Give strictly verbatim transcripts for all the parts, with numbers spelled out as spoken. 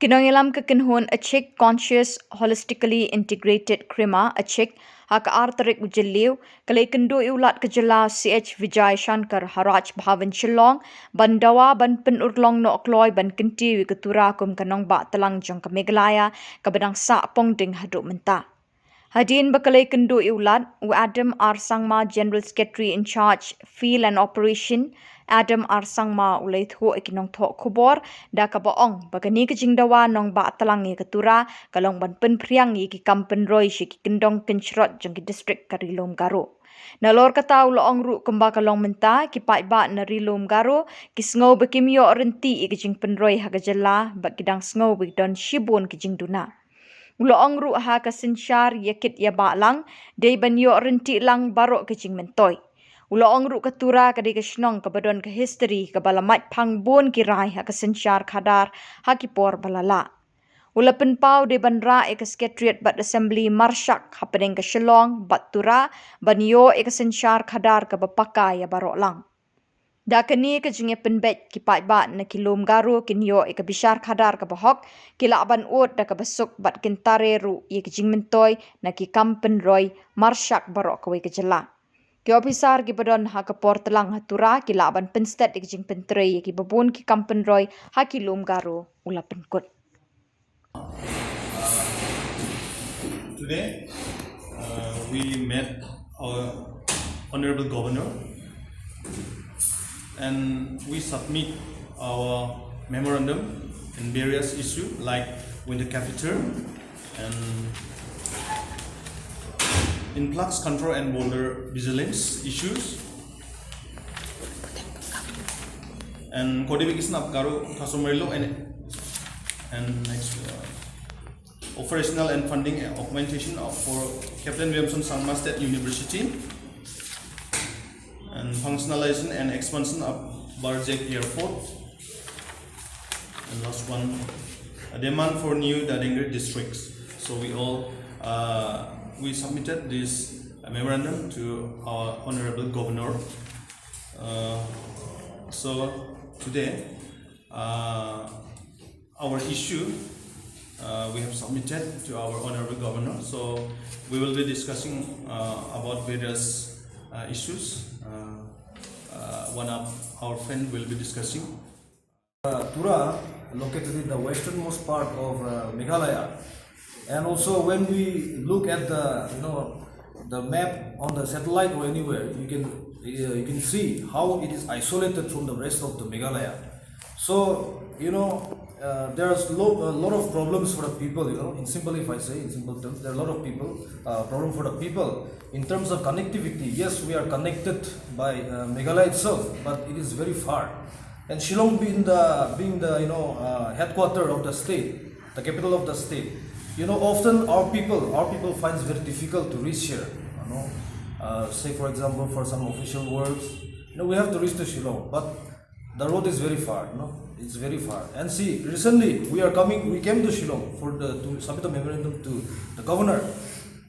Ki nongïalam ka kynhun Achik Conscious Holistically Integrated Krima Achik ha ka ar tarik u Jylliew ka la ïakynduh ïa u Lat ka jylla C H Vijay Shankar ha Raj Bhavan Shillong ban dawa ban pynurlong noh kloi ban kyntiew ïa ka Tura kum ka nongbah tlang jong ka Meghalaya kaba dang sah pongding haduh mynta. Hadien ba ka la ïakynduh ïa u Lat, u Adam R Sangma, General Secretary in Charge Field and Operation, Adam R Sangma u la ïathuh ïa ki nongthoh khubor da kaba ong ba kane ka jingdawa nongbah tlang ïa ka Tura ka long ban pynphriang ïa ki kam pynroi sha ki kyndong kynshrot jong ki district ka Ri Lum Garo. Nalor kata u la ong ruh kumba ka long mynta, ki paidbah na Ri Lum Garo ki sngew ba kim ïoh rynti ïa ka jingpynroi ha ka jylla bad ki dang sngew ba ki don shibun ki jingduna. U la ong ruh ha ka synshar ïa kit ïa bah lang, dei ban ïoh rynti lang baroh ka jingmyntoi. U la ong ruh ka Tura ka dei ka shnong kaba don ka history kaba la mait phang bun ki rai ha ka synshar khadar ha ki por ba la lah. U la pynpaw dei ban rah ïa ka Secretariat bad Assembly marshak hapdeng ka Shillong bad Tura ban ïoh ïa ka synshar khadar kaba paka ïa baroh lang. Da kane ka jingïapynbeit, ki paidbah na ki lum Garo kin ïoh ïa ka bishar khadar kaba hok, ki lah ban ud da kaba suk bad kin tare ruh ïa ka jingmyntoi na ki kam pynroi marshak baroh kawei ka jylla. Ki ophisar kiba don ha ka por tlang ha Tura ki lah ban pynstet ïa ka jingpyntrei ïa kiba bun ki kam pynroi ha ki lum Garo, u la pynkut. Today, uh, we met our Honorable Governor and we submit our memorandum in various issues like winter capital and influx control and border vigilance issues and codification of Garo customary law and, and next uh, operational and funding augmentation of, for Captain Williamson Sangma State University and functionalization and expansion of Barjek Airport. And last one, a demand for new Dadengri districts. So we all uh, we submitted this memorandum to our honorable governor. Uh, so today, uh, our issue uh, we have submitted to our honorable governor. So we will be discussing uh, about various uh, issues. Uh, uh, one of our friend will be discussing. Uh, Tura, located in the westernmost part of uh, Meghalaya, and also when we look at the you know the map on the satellite or anywhere, you can uh, you can see how it is isolated from the rest of the Meghalaya. So you know uh, there's lo- a lot of problems for the people. You know, in simple, if I say in simple terms, there are a lot of people uh, problem for the people in terms of connectivity. Yes, we are connected by uh, Meghalaya itself, but it is very far. And Shillong being the being the you know uh, headquarter of the state, the capital of the state, you know, often our people our people finds very difficult to reach here. You know, uh, say for example for some official works, you know, we have to reach to Shillong, but the road is very far. You know, it's very far. And see, recently we are coming, we came to Shillong for the to submit a memorandum to the governor.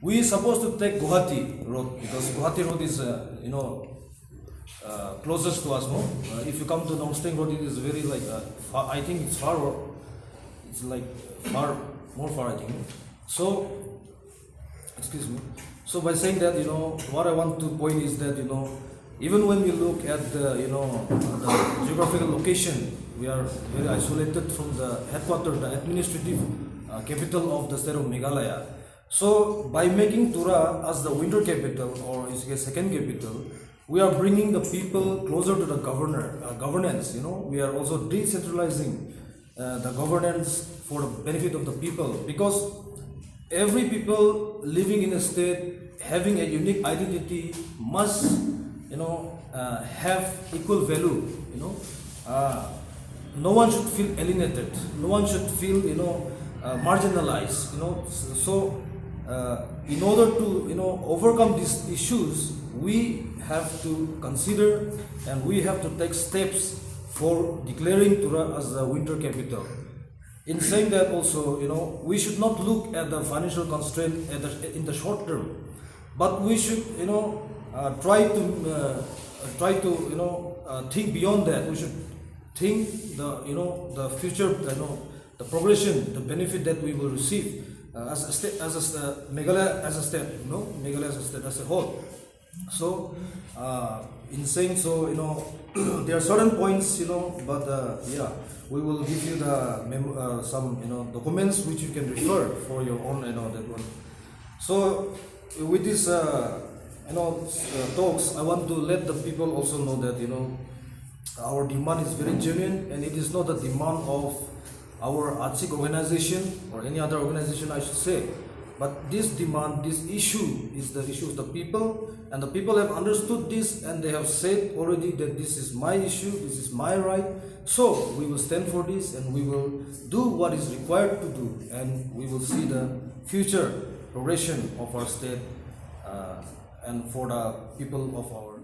We supposed to take Guwahati road because Guwahati road is uh, you know uh, closest to us, no? Uh, if you come to Nongstoiñ Road, it is very like uh, far, I think it's far. It's like far, more far, I think. So, excuse me. So by saying that, you know, what I want to point is that you know, even when we look at the you know the geographical location, we are very isolated from the headquarter, the administrative uh, capital of the state of Meghalaya. So by making Tura as the winter capital or is a second capital, we are bringing the people closer to the governor uh, governance. You know, we are also decentralizing uh, the governance for the benefit of the people because every people living in a state having a unique identity must you know uh, have equal value. You know, uh, no one should feel alienated. No one should feel you know uh, marginalized. You know, so, so uh, in order to you know overcome these issues, we have to consider and we have to take steps for declaring Tura as the winter capital. In saying that also, you know, we should not look at the financial constraint at the, in the short term, but we should, you know, uh, try to uh, try to, you know, uh, think beyond that. We should think the, you know, the future, you know, the progression, the benefit that we will receive uh, as a state, as a uh, Meghalaya as a state, you know, Meghalaya as a state as a whole. So, uh, in saying so, you know, there are certain points, you know, but uh, yeah, we will give you the mem- uh, some, you know, documents which you can refer for your own, you know, that one. So, with this, uh, you know, uh, talks, I want to let the people also know that, you know, our demand is very genuine, and it is not a demand of our ATSIC organization or any other organization, I should say. But this demand, this issue is the issue of the people, and the people have understood this, and they have said already that this is my issue, this is my right. So we will stand for this, and we will do what is required to do, and we will see the future progression of our state uh, and for the people of our